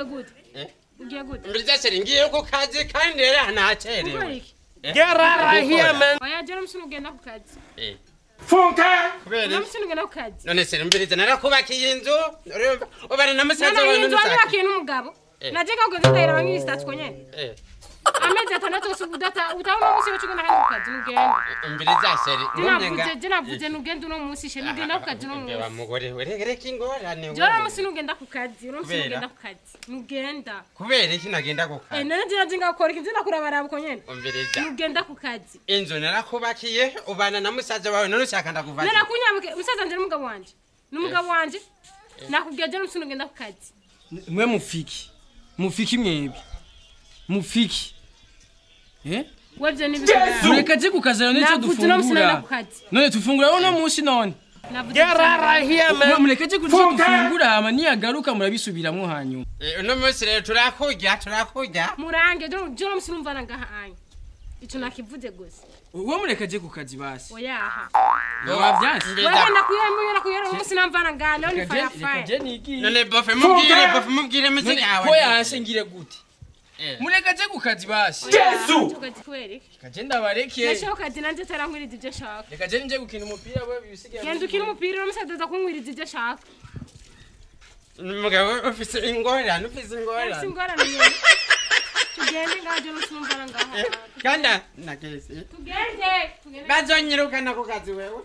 Ugiye gute? Ugiye gute? Umviriza chéri, ngiye ku kazi kandi rero nacerewe. Get out of here, man. Oya, je n'umunsi ugenda ku kazi. Funka. Kubera iki? N'umunsi ugenda ku kazi. None se umviriza, narakubakiye inzu, urumva ubana na musaza None wawe iyi nzu none wanyubakiye n'umugabo. Naje kagoze ndahera bangistatwa nyene. Amezi 6 yose udata utabona umunsi w'icyo ugenda ku kazi nugenda. Umviriza chéri, ngumye nga. Navuze je navuze nugenda uno munsi she nugenda ku kazi uno Mbe wa munsi. mugore we, reka reka ingorane. Je uno munsi nugenda ku kazi, uno munsi Kubera? nugenda ku kazi. Nugenda. Kubera iki nagenda ku kazi? None je naje ngakora iki, nje nakurabaraba uko nyene. Umviriza. Nugenda ku kazi. Inzu narakubakiye, ubana na musaza wawe, none ushaka ndakuvaza. None kunyabuke musaza nje n'umugabo wanje. N'umugabo wanje. Nakubwiye je n'umunsi nugenda ku kazi. Mwe mufiki. Mufiki mwebwe. Mufiki. Wevyo ni Mureka je ku kazi none cyo Navuze uno munsi nagenda dufungura. ku kazi. None tufungura uno munsi none. Navuze Get out of here, man. Mureka je kuco Funka. dufungura hama niyagaruka murabisubiramwo hanyuma. Uno munsi rero turakurya, turakurya. Murange je uno munsi numvana ngaha anya. Ico nakivuze gusa. Uwo mureka je ku kazi basi. Oya aha. Wavyanse. Wagenda kuyera kuyera uno munsi namvana ngaha naho ni fire Reka fire. je nigiye. None bofe mubwire, bofe mubwire muzi yawe. Ko yanse ngire gute? Mureka je ku kazi basi. Yesu. Tukazi kubera iki? Reka je ndabareke. Ndashaka kazi nanje tarankwiriza ibyo nshaka. Reka je nje gukina umupira we bisigaye. Genda ukina umupira uno munsi ataza kunkwiriza ibyo nshaka. Mugabo ufise ingorane, ufise Ufise ingorane. ingorane nyene. Tugende ngaha je uno munsi numvana ngaha. Kanda nagese. Tugende. Tugende. Bazonyirukana ku kazi wewe.